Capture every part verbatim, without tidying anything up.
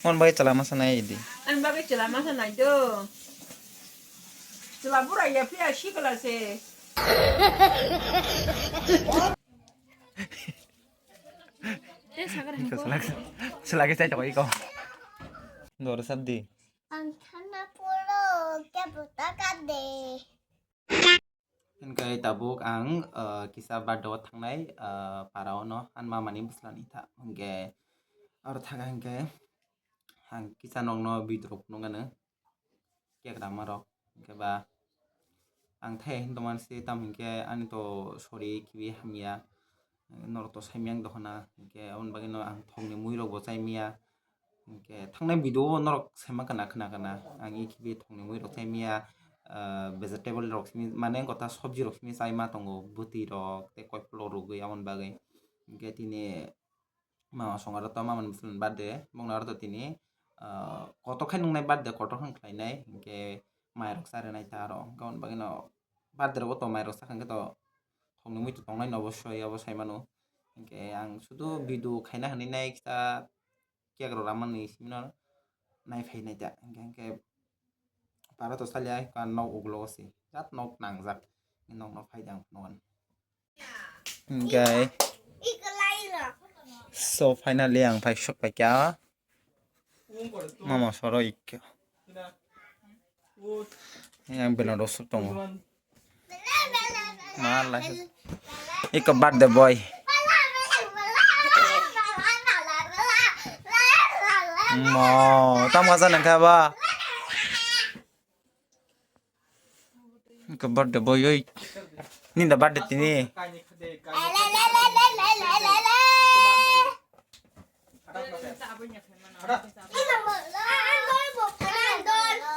Mon bai chwla masa nai di. Ang bagwi chwla masa nai do. Chwla bura ya phiya sikla se. Iko selak, selak sai toko iko. Dor sab di. Ang thana polo kebo taka de. Hingke tabuk ang, eh, kisa birthday o thangnai, eh, para o no ang mama ni bwsla ni tha. Hingke aro thaka hingke ang kisa nog no bidrok phunuk ano. Cake rama rok hingke ba ang thai hin tongma se tam hingke ani to sori kibi hamya. Norok to saimya ang dohona, hingke aboni bagwi no ang thokni mui rok bo chaimya. Hingke thangnai video o norok saima kana, khna kana, ang ikibi thokni mui rok chaimya, ah, vegetable rok simi, mane kotha sobji rok simi chaima tongo, bwtwi rok tei koipholo rwgwi aboni bagwi. Hingke tini mama songaro to mama ni bwswlani birthday, bongni aro to tini, ah, kotor khe nungnai birthday, kotor khe khlainai, hingke mai rok cha rwnai ta aro, hingke aboni bagwi no birthday rogo to mai rok sakha hingke to thokni mui to tongnai no obossoi, abo sai mano. Hingke ang sudu video khaina hinwi nai kisa cake rok ramani simi no nai phai nai ta. Hingke, hingke para to salia ka nok ugulo se. Jat nok nangjak. Nok no phai dang phunukgo. Hingke, so finally ang phai sok paikha. Mama soro ikha. Yang belon rosok tongo. Malai. Iko birthday boy. Mo, tam kasa nangkha ba. Iko birthday boy oi. Ninda birthday tini.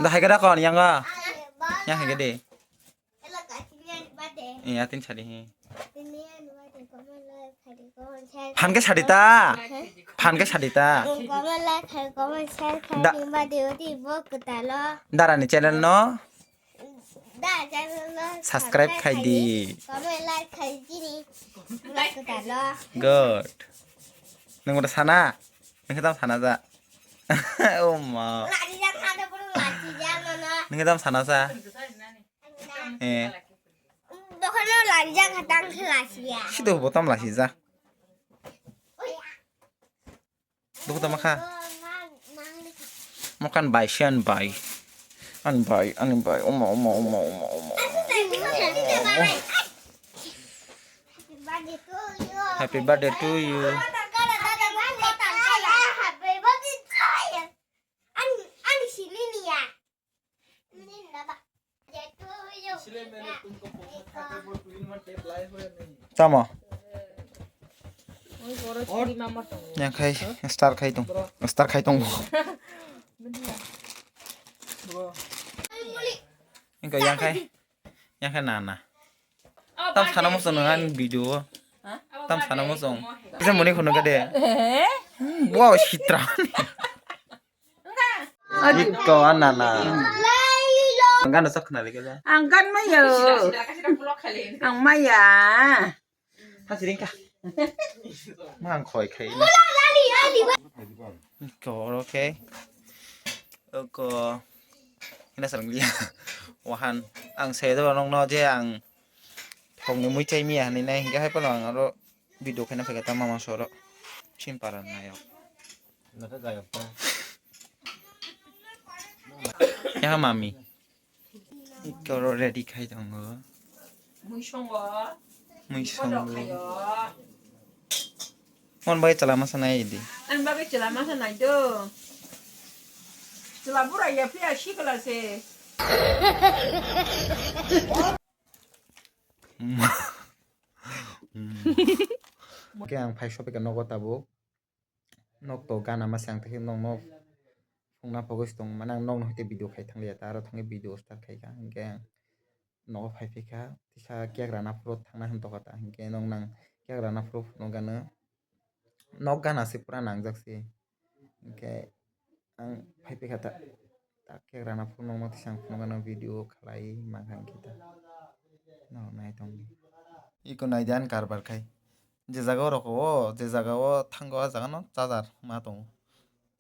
Da hai kada kon yang ga. Yang hai gede. Iya, tin sadi hi. Phan ke sadi ta. Phan ke sadi ta. Da- Dara ni channel no. Subscribe khai di. Good. Nung udah sana. Nung kita sana ja. Oh ma. Nung kita sana sa. Eh. Dokhano lajak hatang khe lasiya. Sido botam lasijak. Dukhu tama kha. Mokan bai sian bai. An bai, an bai. Oma, oma, oma, oma, oma, oma. Happy birthday to you. Tamo. Yang khai star khai tong. Star khai tong. Engko yang khai, yang khai nana. Tam sana mo song nang video. Tam sana mo song. Bisa muni kono gade. Wow, sitra. Iko anana. Ang gana sak na lagi. Ang gan maya. Ang maya. Hasiring ka. Mang khoi khai. Iko, okay. Iko. Hina sarang dia. Wahan ang sedo nong no je ang thongni mui chai miya hani nai hingke hai pano ang aro video khaina phaikha ta mama soro. Sim para nayok. Naka gayok ta. Ya mami. Ikoro ready khai tongo. Mui songo. Mui songo. Mon bai chwla masa nai di. Ang bagwi chwla masa nai do. Chwla bura ya phiya sikla se. Khe ang phai sopika nogo tabuk. Nok to gana masa ang tei nokno phungna pogwi se tong mani ang nokno hwnkhe video khai thang liya ta aro thangwi video start khai kha hwnkhe ang nogo phai phi kha tisa kek rana phuru thangna hwn tokha ta hwnkhe nok nang kek rana phuru phunukgano nok gana se pura nangjak se hwnkhe ang phai phi kha ta. Tak khe rana phunukno tisang phunukgano video khlai mankha hwnkhe ta. No, nai tongdi. Iko nai di ani karbar khai. Je jaga o roko o, je jaga o thango, a jaga no charger ma tongo.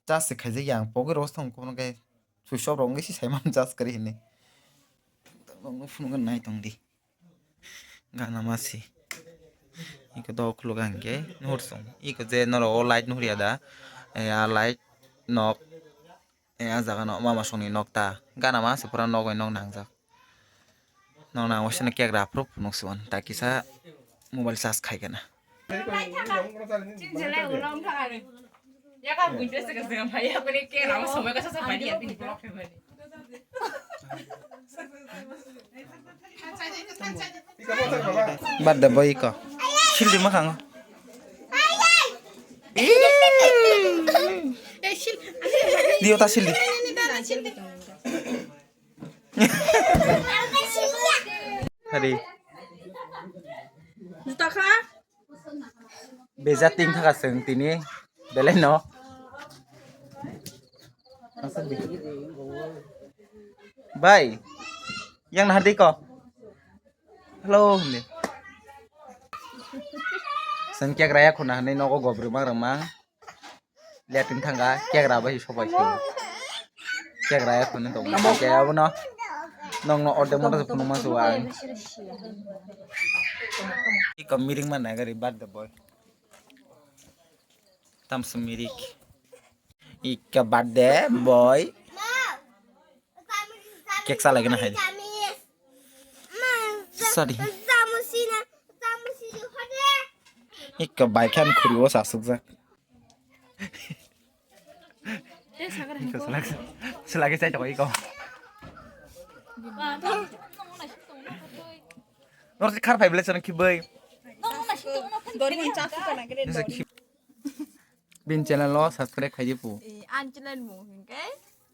Charge se khaijak yang, pogwi rok thang kono khe switch off rok wngwi se sai mano charge kwrwi hinwi. Nokno phunukgwi nai tong di. Gana ma se. Iko dok khuluk ang khe nuhur song. Iko je norok o light nuhur ya da. Eh, a light nok. Eh, a jaga no mama songni nok ta. Gana ma se pura nok bai nok nangjak. Nok nang waisa no kek rap phuru phunuk se wan. Ta kisa mobile charge khai gana. Birthday boy ko. Sildi makhang. Dio ta sildi. Hari. Juta kha? Beja ting thaka seng tini belai no. Bai, yang nahar di ko. Hello, hindi. Seng kek raya khuna hani nogo gobri mang ramang. Liatin thangkha, kek ra bai sobai se. Kek ra ya khunu tong. Kek abono. Nong no order motor phunuk ma suwa. Iko miring ma nai gari birthday boy. Tam se mirik. Iko birthday boy. Kek sa lagi na hai. Sorry. Iko bai khan khuri o sa sukjak. Iko selagi, selagi sai toko iko. Nor si khar phai bele chana khibai. Bin channel lo subscribe khai di pu. An channel mo hingke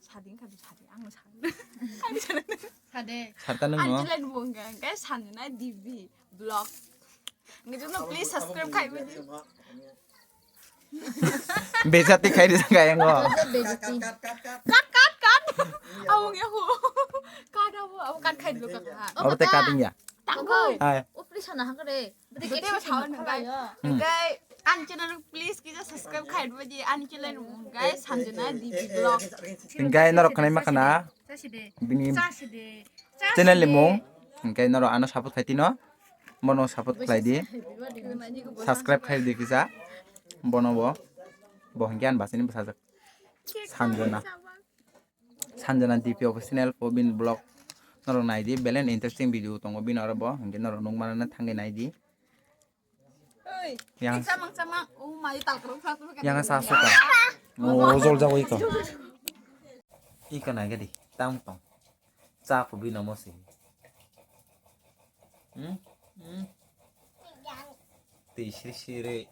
sading kadu sading ang sading. Sarta nung no. An channel mo hingke sanjana D B vlog. Ngejono please subscribe khai bidi. Bejati khai di sangka yang go. Cut, cut, cut. Awang ya ho. Cut abo, abo cut khai dulu kaka. Abo te cutting ya. Tangko. Hai. Upri sana hakre. Bete ke sawan kai. Kai an channel please kisa subscribe khai bidi an channel guys sanjana D B vlog. Hingkai norok khnai ma khana. Bini channel ni mung. Hingkai norok ano support khai tino. Bono support khlai di. Subscribe khai di kisa. Bono bo. Bo hingke an basini bwsajak. Sanjana. Sanjana D P official po bini vlog. Norok nai di. Belen interesting video tongo bini oro bo. Hingke norok nukmano thangwi nai di. Yang samang samang. Oh, mai tal keruk satu. Yang sa suka. Oh, jol jago iko. Iko nai gadi. Tang tong. Cha phubi namo se. Hmm? Hmm? Tei siri siri.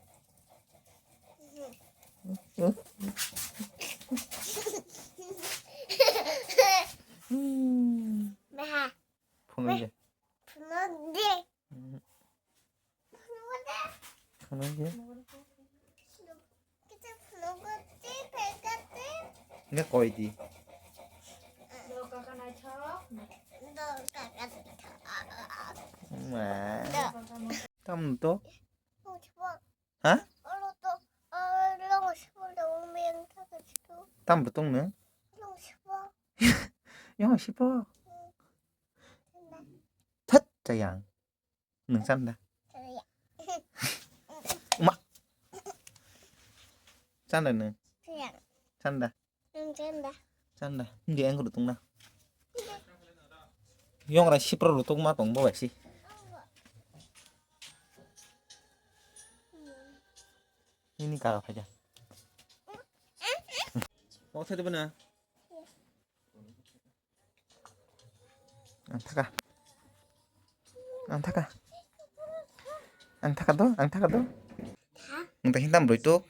Phunui de. Hmm. Phunui de. Hingke koi di. Ma. Tam to. Ha? Tam to tong no. Yang sipo. That sayang. Nwng chan da? Chaya. Ma. Chan da nwng? Chaya. Chan da? Nwng chan da? Chan da. Hindi ang rutung na. Yong rai sipro rutung ma tong bo bai si. Ini kara phaja. Mau tadi benar. Ang thaka. Ang thaka. Ang thaka do, ang thaka do. Ha? Ang tahin tam broi tuk.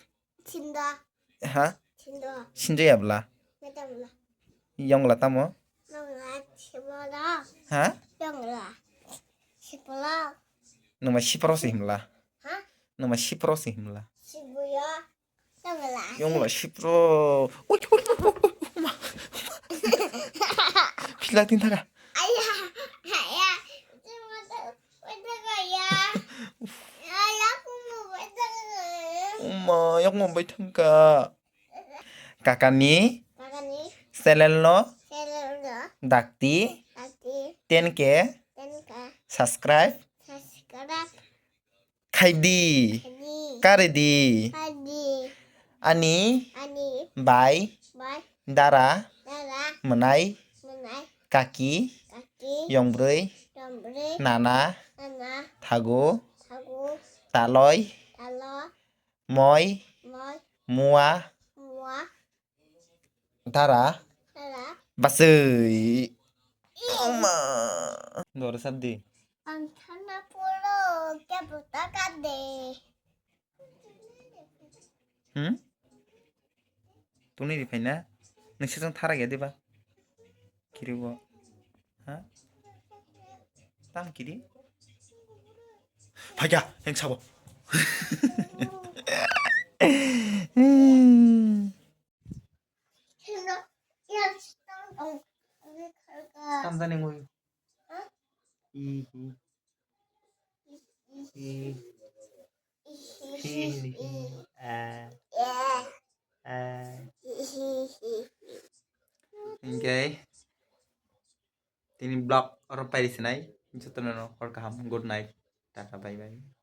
Chinda. Ha? Chinda. Chinda ya bla. Madam la. Yong la tamo? Yong la chibolo. Ha? Yong la. Chibolo. Numa sipro si himla. Ha? Numa sipro si himla. Sibuya. Yongla sipro. Ui, ui, ui, ui, ui, ma. Phila tin thaka. Aya, aya. Uma, yak mo bai thangka. Kakani. Kakani. Channel no. Channel no. Dakti. Dakti. Ten K. Ten K. Subscribe. Subscribe. Khaidi. Khaidi. Karidi. Karidi. Ani. Ani. Bai. Bai. Dara. Dara. Mwnai. Mwnai. Kaki. Kaki. Yongbrwi. Yongbrwi. Nana. Nana. Thago. Thago. Taloi. Talo. Moi. Moi. Mua. Mua. Dara. Dara. Basui. Oma. Dora sabdi. Ang thana puro kya buta kade. Hmm? Tuni di phaina. Nungsi tong thara gya diba? Kiri bo. Ha? Tam kiri? Phagya, heng sabo. Tam jani ngui. Ihi. Ihi. Hihi. Ah. Ah. Hingke tini vlog oro pairi sinai. Jotono hor kaham. Good night. Tata, bye bye.